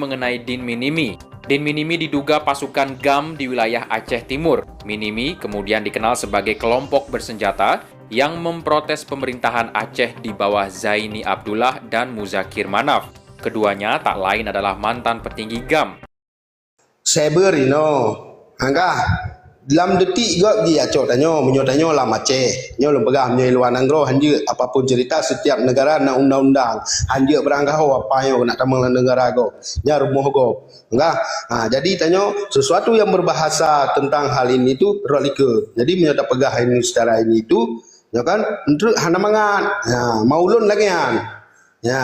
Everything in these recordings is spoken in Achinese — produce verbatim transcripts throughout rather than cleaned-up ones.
mengenai Din Minimi. Din Minimi diduga pasukan GAM di wilayah Aceh Timur. Minimi kemudian dikenal sebagai kelompok bersenjata yang memprotes pemerintahan Aceh di bawah Zaini Abdullah dan Muzakir Manaf. Keduanya tak lain adalah mantan petinggi GAM. Sabe inoe, angkah lam detik gob jih acok tanyoe, meunyoe tanyoe lam Aceh. Nyoe lôn peugah, meunyoe luwa nanggroe hanjeuet, apapun cerita, setiap negara na undang-undang. Hanjeuet barangkaho apa nyang nak tamong lam negara gob. Nyan rumoh gob. Angkah, ha, jadi tanyoe sesuatu yang berbahasa tentang hal ini tu rot likot. Jadi meunyoe tapeugah ini secara ini tu, nyoe kan, enteuk hana mangat. Ha, mau ulôn lagèe nyan. Ya,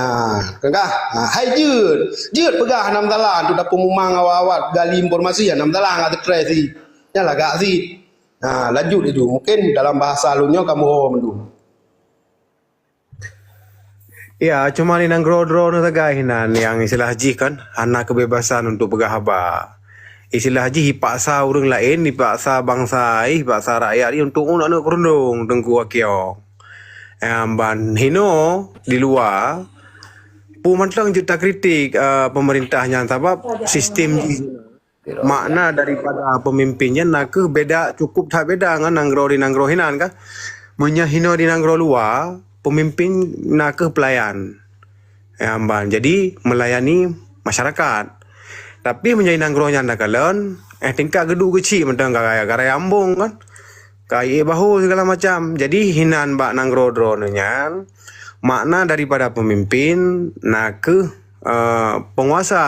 peugah. Ha, hai jeuet. Jeuet peugah hana masalah, untuk dapur mumang awak-awak gali informasi, hana masalah, hana stres sih. Nyan lagak sih. Ha, lanjut itu. Mungkin dalam bahasa lôn nyoe kamoe ho mandum. Ya, cuma di nanggroe droeneuh sagai hinan nyang istilah jih kan, hana kebebasan untuk peugah haba. Istilah jih ipaksa ureueng laén, ipaksa bansa, ipaksa rakyat jih untuk uneuk-uneuk keurundong Teungku Akyong. Em, ban hino di luwa, peue mantong jeuet takritik, eh, pemerintah nyan sabab sistem jih. Makna daripada pemimpin nyan na kheueh beda, cukup that beda ngon nanggroe di nanggroe hinan kan. Meunyoe hino di nanggroe luwa, pemimpin na kheueh pelayan. Ya, ban. Jadi, melayani masyarakat. Tapi meunyoe nanggroe nyan takalon, eh, tingkat geuduek geuchik mantong ka raya, ka raya ambong kan. Ka ié bahu segala macam. Jadi, hinan bak nanggroe droeneuh nyan, makna daripada pemimpin na kheueh, eh, penguasa.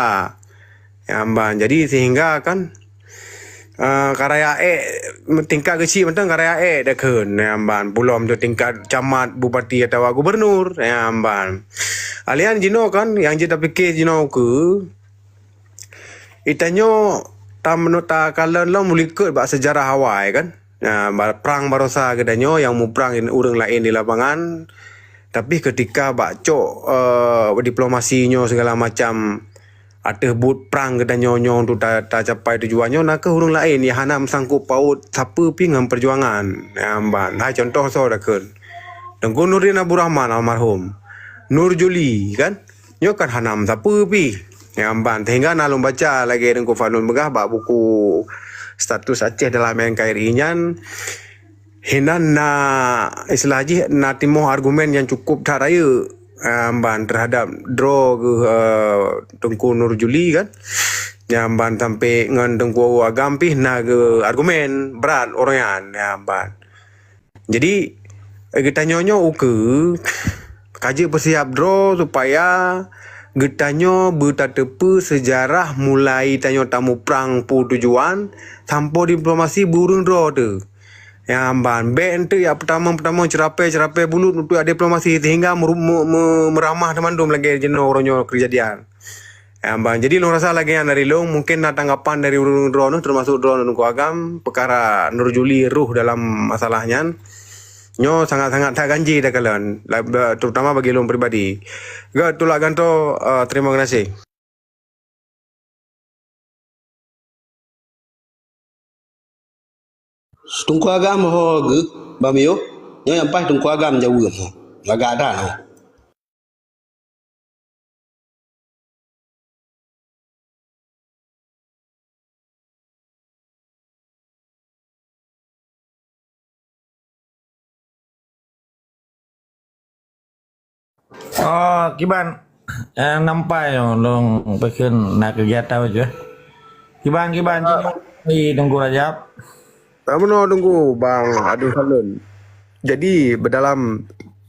Ya, ban. Jadi, sehingga kan, eh, ka raya ék, tingkat geuchik mantong ka raya ék dah kheun, ya, ban. Pulom tu tingkat camat, bupati atawa gubernur, ya, ban. Alian jinoe kan, nyang jeuet tapike jinoe ukeue, itanyoe tam-, takalon lom likot bak sejarah awai kan. Nah, ba-, prang barosa geutanyoe nyang muprang ureueng laén di lapangan, tapi keutika bak cok, eh, diplomasi nyoe segala macam ateueh buet prang geutanyoe nyoe untuk ta-, tacapai tujuan nyoe, na kheueh ureueng laén nyang hana meusangkot paut sapeue pih ngon peujuangan. Nah, ban, hai contoh soe takheun. Teungku Nurdin Abdul Rahman almarhum. Nur Juli kan? Nyoe kan hana meusapeue pih. Nyang ban, sehingga na lôn baca lagèe Teungku Fadlun peugah bak buku Status Aceh dalam N K R I nyan, hinan na, istilah jih, na timoh argumen nyang cukup that rayeuk, nyang ban, terhadap droe geuh, eh, Teungku Nur Juli kan. Nyang ban sampai ngon Teungku Agam pih na geuh argumen brat ureueng nyan, nyang ban. Jadi, eh, geutanyoe nyoe ukeue ka jeuet peusiab droe supaya geutanyoe beutateupeue seujarah mulai tanyoe tamuprang peue tujuan sampoe diplomasi beu ureueng droe teuh. Nyang ban, bèk enteuk jak peutamong-peutamong ceurapée-ceurapée bulut untuk jak diplomasi sehingga meuru-, me-, me-, meuramah teumandum lagèe jinoe uroe nyoe keujadian. Em, ban, jadi lôn rasa lagèe nyan dari lôn, mungken na tanggapan dari ureueng droeneuh, teumasuk droeneuh Teungku Agam, peukara Nur Juli rôh dalam masalah nyan. Nyoe sangat-sangat that ganjé takalon, la-, ba-, terutama bagi lôn pribadi. Gèt tulak gantoe, eh, terima kasih. Teungku Agam ho geuh, bak miyueb, nyoe nyang paih Teungku Agam jaweueb ho. Lagak that ho. Oh, kiban, eh, nampai nyoe lôn pakon na kegiatan bacut. Kiban, kiban, ah, cit nyoe di Teungku Rajab. Ah, meunoe Teungku, Bang Abdul Khalun. Jadi, beudalam,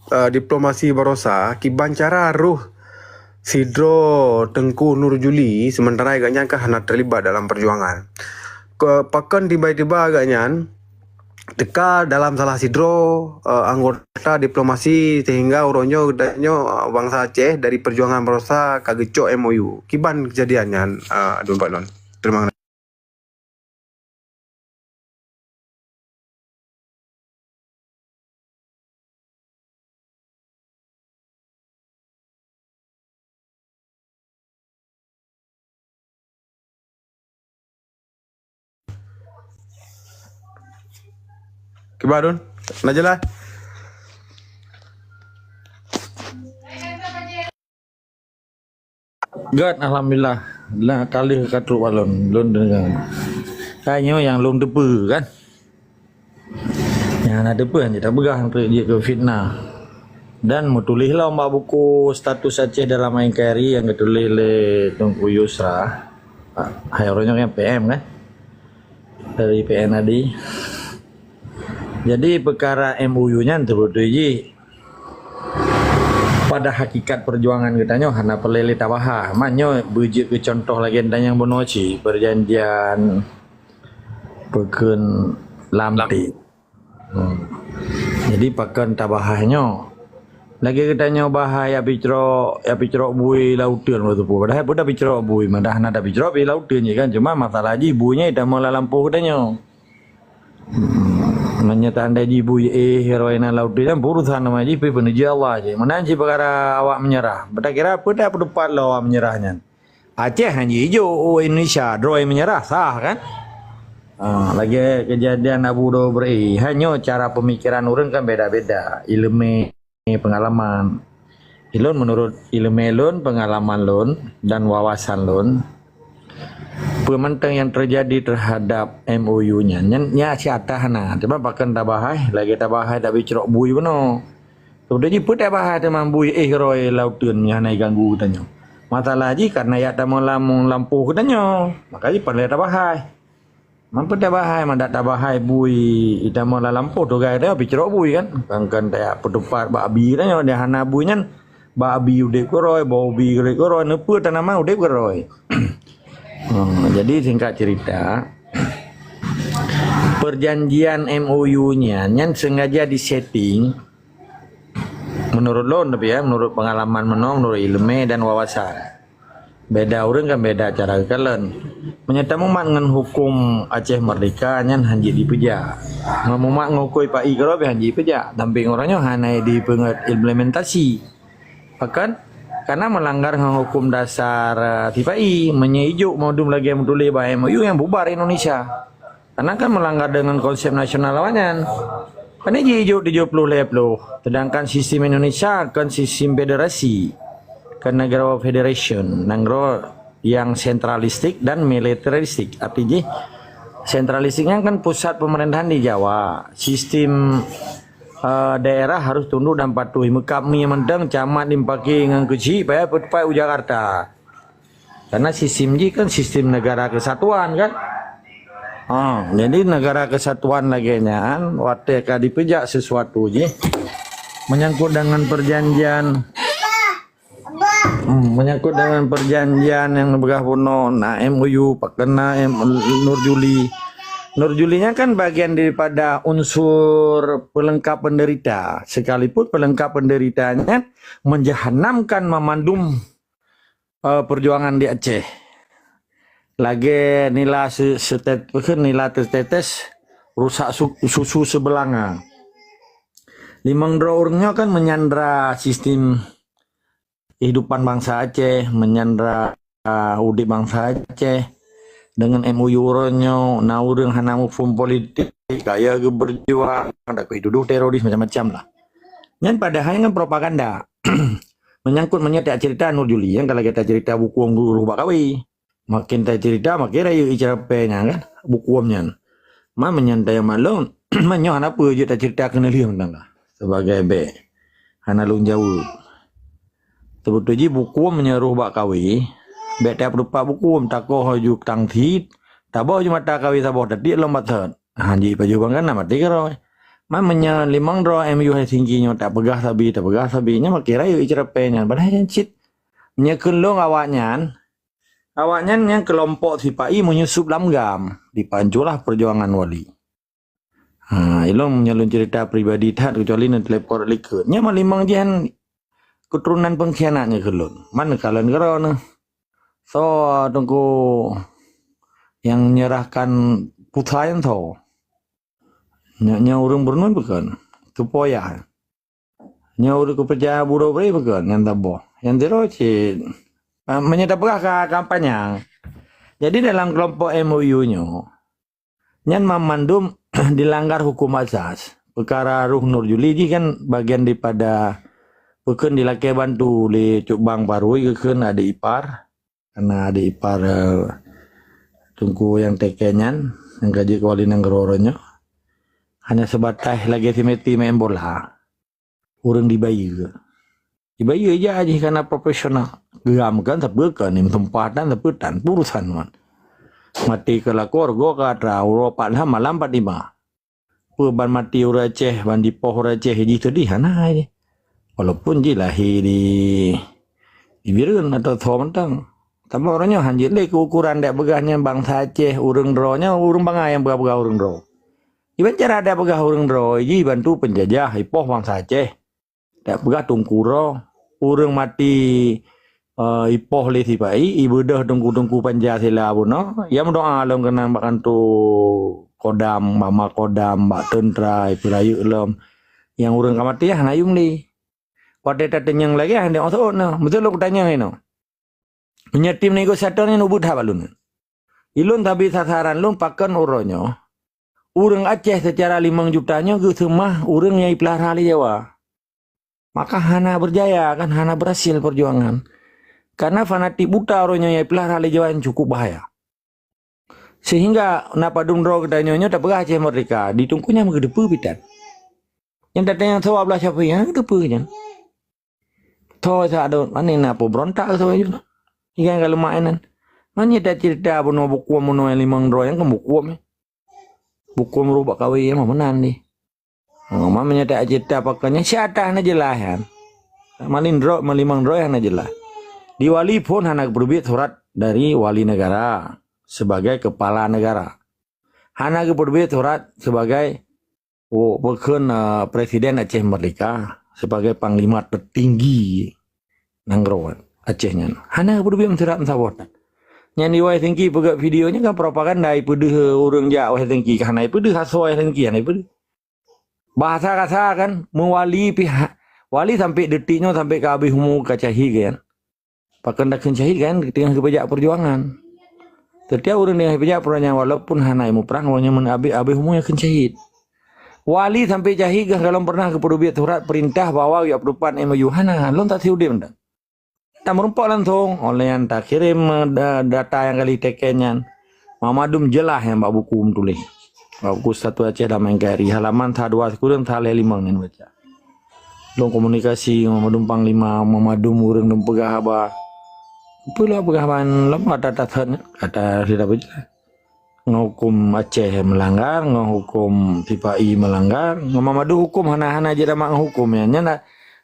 eh, diplomasi barosa, kiban cara roh sidroe Teungku Nur Juli, sementara gobnyan ka hana terlibat dalam perjuangan. Ke, pakon tiba-tiba gobnyan teuka dalam salah sidroe, eh, anggota diplomasi sehingga uroe nyoe geutanyoe, eh, bansa Aceh dari perjuangan barosa ka geucok M O U. Kiban kejadian nyan, eh, Abdul Khalun. Terima kasih. Kiban, Dun? Na jeulaih? Gèt, alhamdulillah. Lah ka lheueh ka trok bak lôn, lôn deungoe. Ka nyoe nyang lôn teupeue kan. Nyang hana teupeue hana tapeugah, jeuet keu fitnah. Dan meutuléh lom bak buku Status Aceh Dalam N K R I nyang geutuléh lé Teungku Yusra. Hai uroe nyoe kan P M kan? Dari P N A D. Jadi peukara M O U nyan teubeutôi jih. Pada hakikat peujuangan geutanyoe hana peureulée lé tabahas. Man nyoe beujeuet keu cuntoh lagée dan nyang bunoe cit, perjanjian peukheun lam Lam. Ti. Hmm. Jadi pakon tabahas nyoe. Lagée geutanyoe bahas ya picrok, ya picrok bui lauteuen waktu tu. Padahai peue dah picrok bui, madah hana dah picrok bui lauteuen je kan. Cuma masalah jih bui nyan ita meulah lampôh geutanyoe. Hmm, meunyoe tanda jih bui éh roi na lauteuen nyan urusan nama jih pi peuneujeuet Allah je. Meunan cit peukara awak meunyeurah. Beutakira peue dah peutupat lom awak meunyeurah nyan. Aceh hana jijok u Indonesia, droe meunyeurah sah kan? Ha, lagée keujadian Abu Dhabi, hanyoe cara pemikiran ureuëng kan beda-beda. Ileumé, pengalaman. Ilôn menurut ileumé lôn, pengalaman lôn dan wawasan lôn, peue mantong yang terjadi terhadap M O U nyan, nyan nya si atah na. Cuma pakon tabahai, lagée tabahai tak bicrok bui bunoe. Sebenarnya peue tabahai teuma bui éh roi lauteuen nyang hana ganggu tanyoe. Masalah jih karena yak tamong lamong lampôh geutanyoe. Maka jih peureulée tabahai. Mampu tabahai, mandak tabahai bui, ita meulah lampôh tugai dah picrok bui kan. Kan, kan dak peutupat bak abi tanyoe, dia hana bui nyan. Bak abi udeb keuroi, bak ubi udeb keuroi, neupeue tanaman udeb keuroi. Hmm, jadi singkat cerita, perjanjian M O U nyan, nyan sengaja disetting menurut lôn tapi ya, menurut pengalaman meunoe, menurut ileumé dan wawasan. Beda ureuëng kan beda cara geukalon. Meunyoe tamumat ngon huköm Aceh Merdeka nyan hanjeuet jipeujak. Meunyoe mumat ngon huköm I P A I keudroe pih hanjeuet jipeujak. Tapi ureuëng nyoe hana dipeungeut implementasi. Pakon? Karena melanggar ngon huköm dasar, eh, I P A I. Meunyoe ijok mandum lagée meutuléh bak M O U nyang bubar Indonesia. Karena kan melanggar dengan konsep nasional awaknyan. Kan jih ijok tujoh ploh lhée ploh. Sedangkan sistem Indonesia kan sistem federasi. Kan negara federation, negara yang sentralistik dan militaristik. Arti jih, sentralistiknya kan pusat pemerintahan di Jawa. Sistem, eh, daerah harus tunduk dan patuh. Meukab mi mantong camat dipaké ngon keuchik, payah peutupat u Jakarta. Karena sistem jih kan sistem negara kesatuan kan. Ha, jadi negara kesatuan lagée nyan, watée ka dipeujak sesuatu jih menyangkut dengan perjanjian, hmm, menyangkut dengan perjanjian yang peugah bunoe, na M O U, pakon na M-, Nur Juli. Nur Juli nyan kan bagian daripada unsur pelengkap penderita. Sekalipun pelengkap penderitanya menjahanamkan memandum eh, perjuangan di Aceh. Lagée nila se-, setet-, peue nila tetes-tetes rusak su-, susu sebelanga. Limong droe ureuëng nyoe kan menyandra sistem kehidupan bangsa Aceh, menyandra, ah, udeb bangsa Aceh. Dengan M O U uroe nyoe, na ureuëng hana muphom politik, kaya geuberjuang, ada kutudoh teroris macam-macam lah. Nyan padahai ngon propaganda. Menyangkut meunyoe tacerita Nur Juli, nyang ka lagée tacerita buku guru bak kawe. Makin tacerita, makin rayeuk icara pée nyan kan, buku nyan. Ma meunyan tayang maklum, meunyoe hana peue jeuet tacerita keuneulheueh mantong lah. Sebagai bék. Hana lôn jaweueb. Teubeutôi jih buku meunyoe roh bak kawe, bék tapeurupak buku, takoh ju tang thit, taboh ju mata kawe saboh tatiek lom batat. Ha, jipajoh bang kana maté keurôi. Ma meunyoe limong droe M U Helsinki nyoe tapeugah sabe, tapeugah sabe, nyan makin rayeuk icara pée nyan. Padahai nyan cit. Meunyoe keu lôn awaknyan, awaknyan nyan keulompok sipa-i meunyoe sub lam gam, dipanculah perjuangan wali. Ha, ilôn meunyoe lôn cerita pribadi that, kecuali neutelepon likot. Nyan ma limong jihan keturunan pengkhianat nyoe keu lôn. Man neukalon keudroe neuh. Soe teungku nyang nyerahkan putra nyan soe? Nyoe, nyoe ureuëng Brunei bukon? Tupoyah. Nyoe ureuëng keupeucaya budoe bri bukon? Nyan taboh. Nyan sidroe cit. Ah, meunyoe tapeugah ka, ka panyang. Jadi dalam kelompok M O U nyoe, nyan mamandum dilanggar hukum asas. Peukara roh Nur Juli jih kan bagian daripada peukheun dilakée bantu lé Cut Bang Parui geukheun adik ipar. Karena adik ipar, eh, Teungku nyang teken nyan, nyang ka jeuet keu wali nanggroe uroe nyoe, hanya sebatas lagèe si Messi main bola. Ureueng dibayeue. Dibayeue ija jih karena profesional. Geugam kan sapeue kan, meusumpah tan sapeue tan, peue urusan man. Maté keu lakoe, reugoe keu atra, uroe pat lham, malam pat lima. Peue ban maté ureueng Aceh, ban jipoh ureueng Aceh jih seudeh, hana jih. Walaupun jih lahé di, di Bireuen atau Soe mantong. Tapi uroe nyoe hanjeuet lé keu ukuran dak peugah nyan bansa Aceh, ureueng droe nyoe, ureueng bangai nyang peugah-peugah ureueng droe. Iban cara dak peugah ureueng droe, jibantu penjajah, ipoh bansa Aceh. Dak peugah teungku droe, ureueng maté, eh, ipoh lé sipa-i, ibeudôh teungku-teungku Pancasila bunoe, ya meudoa lom keunan bak kantô Kodam, bak ma Kodam, bak teuntra, ipeurayeuk lom. Nyang ureueng ka maté hana yum lé. Watèe tateunyong lagèe hana seuôt na. Beutôi lôn kutanyong inoe. Meunyoe tim negosiator nyan ubit that bak lôn. Ilôn sabe sasaran lôn pakon uroe nyoe. Ureueng Aceh seucara limong juta nyoe geuseumah ureueng nyang ipeulara lé Jawa. Maka hana beurjaya kan, hana beurhasil peujuangan. Karena fanatik buta uroe nyoe nyang ipeulara lé Jawa nyan cukup bahaya. Sehingga na padum droe geutanyoe nyoe tapeugah Aceh merdeka, di teungku nyan meugeudeupeue pitan. Nyang tatanyong sawa blah Syafi'i, hana geuteupeue nyan. Tho sa adot, mani na peubeurontak sawa nyoe. Ikan ka leumah inan. Mani tacerita bunoe bukon bunoe nyang limong droe nyang kan bukon. Bukon roh bak kawé mah meunan deh. Oh, ma meunyoe tacerita pakon nyan, si ata hana jeulaih nyan. Malin droe, malimong droe hana jeulaih. Di wali phon hana geupeubiet surat dari wali negara sebagai kepala negara. Hana geupeubiet surat sebagai, oh, pakon, eh, Presiden Aceh Merdeka sebagai panglima tertinggi nanggroe Aceh nyan. Hana geupeubiet surat meusaboh tan. Nyan di Wai Singki peugah video nyan kan propaganda, ipeudeuh ureueng jak Wai Singki, hana ipeudeuh, asoe Wai Singki hana ipeudeuh. Bahasa kasa kan, meuwali pihak, wali sampai detik nyoe sampai ka habéh umu ka syahid kan. Pakon takheun syahid kan, teungoh geupeujak peujuangan. Setiap ureueng teungoh geupeujak peujuangan, walaupun hana muprang, ureueng nyan meuhabéh, habéh umu nyan kheun syahid. Wali sampai syahid gah galom pernah geupeubiet surat perintah bahwa geujak peutupat M O U, hana, lôn saksi udeb ndak. Tameurumpok langsung, oleh nyan takirém, eh, da-, data nyang ka lheueh teken nyan. Mamadum jeulaih nyan bak buku meutuléh. Bak buku Status Aceh Damai N K R I, halaman sa dua sikureueng sa lhèe limong nyan baca. Lôn komunikasi ngon Mamadum Panglima, Mamadum ureueng lôn peugah haba. Peue lôn peugah haba lom ata tasot nyan, ata sira baca. Ngon huköm Aceh meulanggar, ngon huköm sipa-i meulanggar, ngon Mamadum huköm hana-hana jeuet ramak ngon huköm nyan. Nyan na,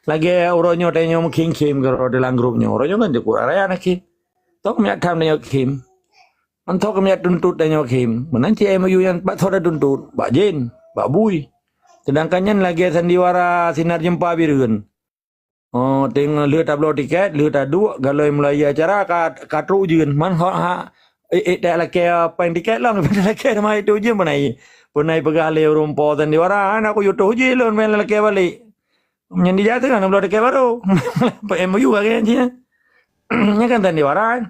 lagèe uroe nyoe tanyoe meukhém-khém keudroe dalam grup nyoe. Uroe nyoe kan jeuet keu raya na khém. Toh keumiet tham tanyoe khém. Mantong keumiet tuntot tanyoe khém. Meunan cit M O U nyan bak soe tatuntut? Bak jén, bak bui. Seudangkan nyan lagèe sandiwara Sinar Jeumpa Bireuen. Oh, teungoh lheueh tabloe tiket, lheueh taduek, galoi mulai acara ka, ka trok ujeuen. Man hot ha, eh, eh, tak lakèe péng tiket lom, lakèe teuma itu ujeuen beunai. Beunai peugah lé ureueng po sandiwara, "Hana kuyue toh ujeuen lôn, meunan lakèe balek." Nyan dijak teungoh tabloe tiket barô. P M U ka keunan cit nyan. Nyan kan sandiwara kan.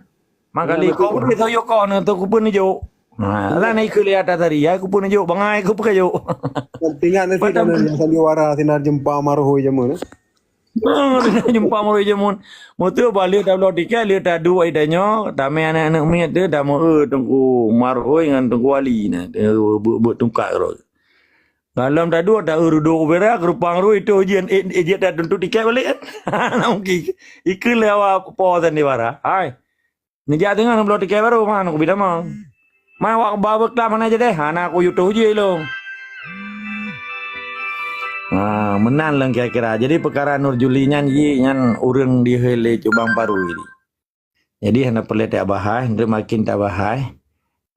Mangkali ko pun kita yuk ko nang tu kupun jok. Ha, lah naik ke lihat tadi ya, kupun jok, bangai kupun jok. Ingat nanti kan sandiwara Sinar Jeumpa Marohoi jameun. Ha, Sinar Jeumpa Marohoi jameun. Meutu bak lheueh tabloe tiket, lheueh taduek ai tanyoe, tamè aneuk-aneuk miet tu, tamè, eh, Teungku Marohoi ngon Teungku Wali na. Eh, beu-, beu tungkat roh. Galom taduek, ta-, eh, rudok ubera, keurupang roh itu ujian, eh, eh, jeuet tatuntut tiket balek kan. Nak mungkin. Ikeu lé awak po sandiwara. Hai. Neujak teungoh neubloe tiket barô, man, kubi tamong. Man, awak ba beuklam hana jadeh, hana kuyue toh ujeuen lôn. Ha, meunan lôn kira-kira. Jadi, peukara Nur Juli nyan, jih nyan ureueng dihôi lé Cubang Parui. Jadi, hana peureulèe tabahai, nteuk makin tabahai,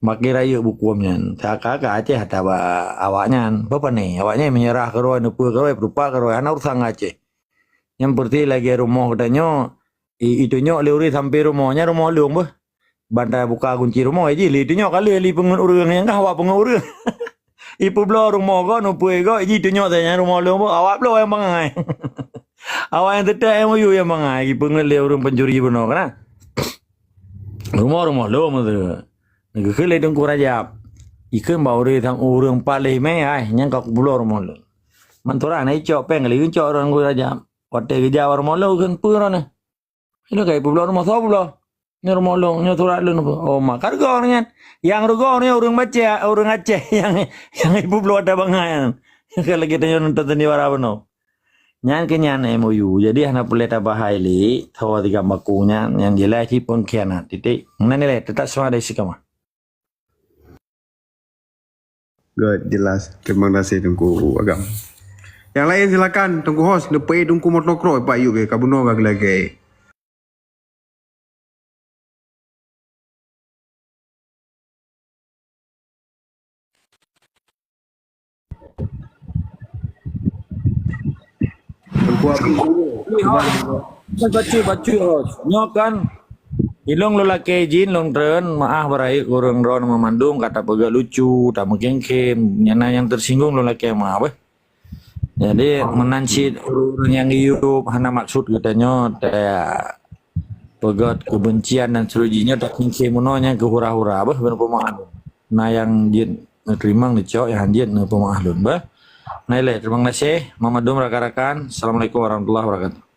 makin rayeuk buku nyan. Seakan-akan Aceh ata ba-, awak nyan. Peue pane? Awak nyan meunyeurah keudroe, neupeue keudroe, peutupat keudroe, hana urusan ngon Aceh. Nyan peureuti lagèe rumoh geutanyoe, i-, itunyok lé ureueng sampé rumoh, nyan rumoh lôn beuh. Ban tabuka gunci rumoh, jih lé itunyok ka lheueh lé peungeut ureueng, nyang ka awak peungeut ureueng. Ipeubloe rumoh gob, neupeue gob, jih itunyok saja nyan rumoh lôn beuh, awak bloe nyang bangai. Awak nyang teutek M O U nyang bangai, ipeungeut lé ureueng pencuri bunoe kana. Rumoh, rumoh lôn meuteue. Geukheun lé Teungku Rajab. Ikheun bak ureueng sam-, ureueng paléh mé, ai, nyan ka kubloe rumoh lôn. Man turah na icok péng kali, icok Teungku Rajab. Watèe geujak bak rumoh lôn, kheun peue droeneuh? Ilôn ka ipeubloe rumoh, soe peubloe? Nyoe rumoh lôn, nyoe surat lôn." "Oh, maka rugoe nyan." Nyang rugoe nyoe ureuëng Aceh, ureuëng Aceh nyang, nyang ibu bloe ada bangai nyan. Kalau kita nyoe nonton seni wara bunoe. Nyan keuh nyan M O U. Jadi hana peureulée tabahai lé, tho tiga baku nyan, nyang jeulaih cit pengkhianat. Titik. Meunan ilée, teutap semangat dari si kama. Good, jelas. Terima kasih Teungku Agam. Yang lain silakan Teungku host, neupeu Teungku motokro Pak Yub ya, ka bunoe ka lagée. Teungku Abu. Bacut, bacut, host. Nyoe kan ilong lôn lakée jin, lôn treun, maah beurayeuk ureuëng droe meumandum, ka tapeugah lucu, tameukhém-khém, nyang na nyang tersinggung lôn lakée maah beh. Jadi meunan cit ureuëng nyang geuyueb hana maksud geutanyoe ta peugét keubencian dan seterusnya, tapi cit meunoe nyang keu hura-hura beh beuna peumaaf. Na nyang jeuet neuteurimong neucok, nyang han jeuet neupeumaaf lôn beh. Nah, ilée, terima kasih. Mamadum rakan-rakan. Assalamualaikum warahmatullahi wabarakatuh.